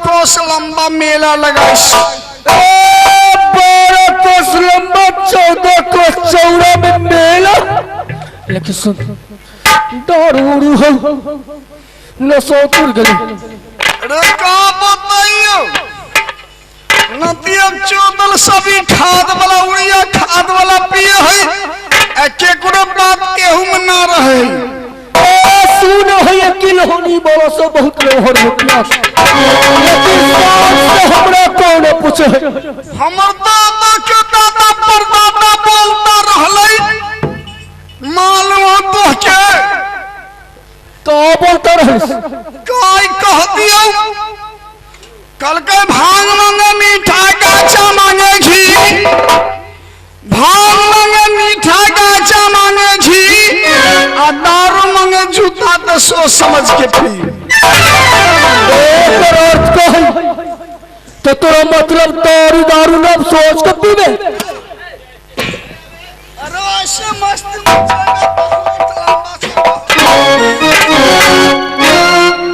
कोस लंबा मेला लगाई। 12 कोस लंबा 14 कोस चौड़ा में मेला। लेकिन सुन, दारू उरू हो नशा उतर गई। अरे का बताइयो, नदिया चोदल सभी खाद वाला उड़िया खाद वाला पिए है, आ केकरो बात केहू में ना रहे। सुन है कि लहोनी बोलो सो बहुत लोहर होतिया, लेकिन सास से हमरा कौन पूछे है। हमर दादा के दादा परदादा बोलता रहलै, मालूम तो के का बोलता रहे? काय कह दियो, कल के भांग मांगे मीठा गाचा मांगे घी, भांग मांगे मीठा गाचा मांगे घी, आ दारू मांगे जूता, तो सोच समझ के पी। एकर अर्थ कही तो तोरा मतलब दारू दारू ना सोच के पीबे। अरे ऐसे मस्त में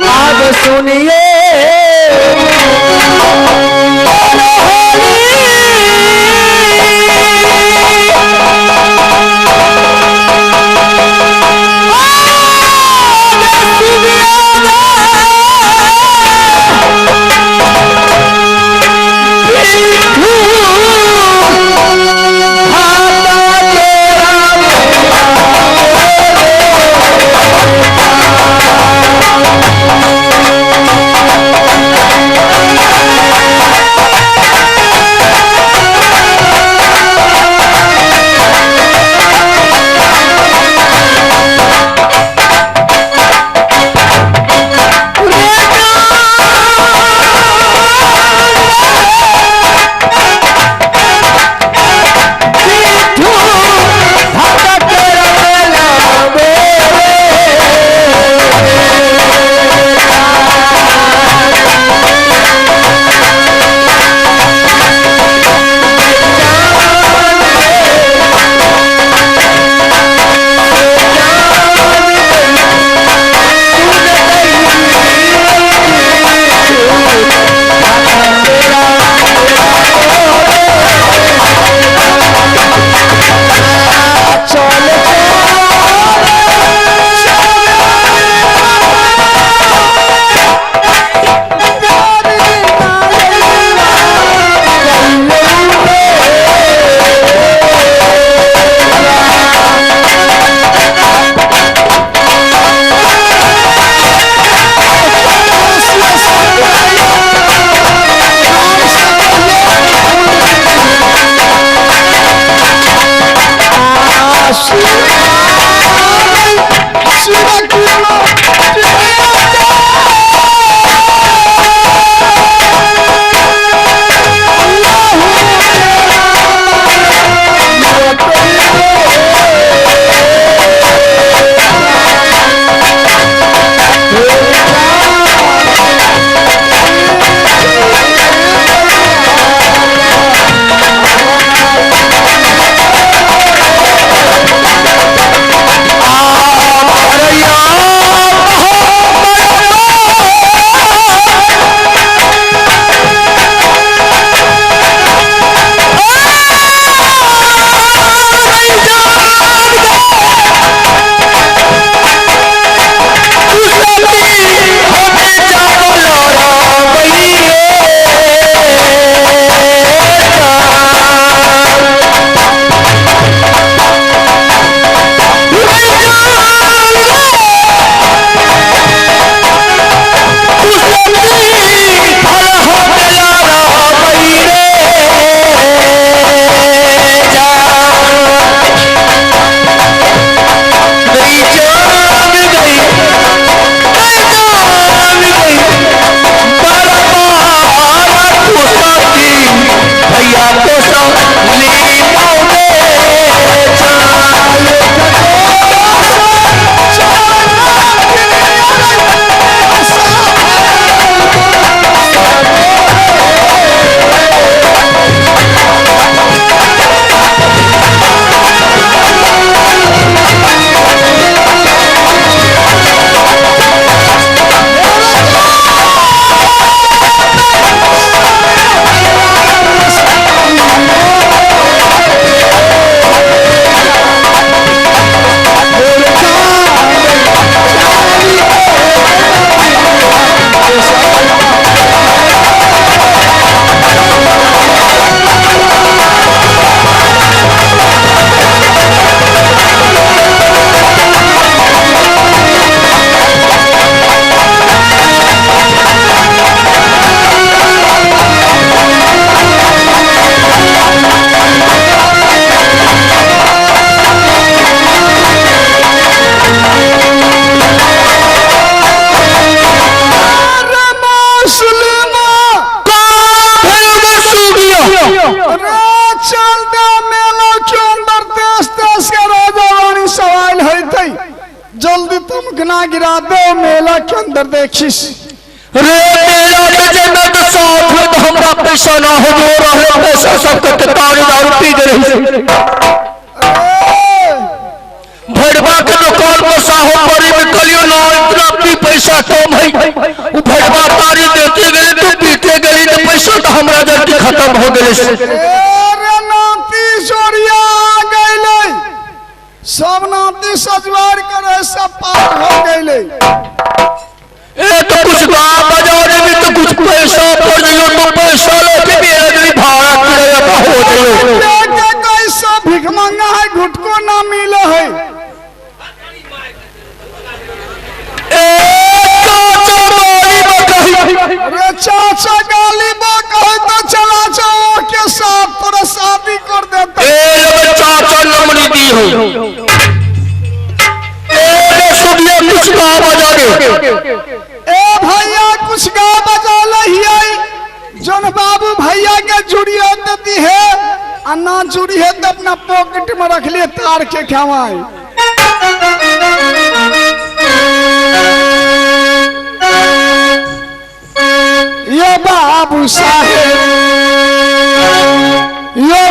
आज सुनिए तुमकना गिरा दो मेला के अंदर देखिस। रे मेला में जे मैं तो साथ में तो हमरा पैसा ना हो जो रहे पैसा सब के तारी दारू पी दे रही। भड़वा के दुकान पर साहो परी में कलियो ना इतना पी पैसा कम है। उ भड़वा तारी देते गए तो पीते गए तो पैसा तो हमरा जल्दी खत्म हो गेले। अरे नाती जोड़िया आ गए, सब नाती सजवार करे सब पार हो गए। ए तो कुछ गाँव बाजार में तो कुछ पैसा पड़ जाइयो तो पैसा लेके भी आदमी भाड़ा किराया का हो जाइयो। के कैसा भीख मांगा है, घुटको ना मिले है। ए चाचा गाली बकही। अरे चाचा गाली बकही तो चला जाओ के साथ तोरा शादी कर देता। ए लगे चाचा नमनी दी हो। ए सुनिए कुछ गाँव बजा दे। ए भैया कुछ गाँव बजा लहिए, जन बाबू भैया के जुड़ी देती है आ ना जुड़ी है तो अपना पॉकेट में रख लिए तार के खवाए। ये बाबू साहेब, ये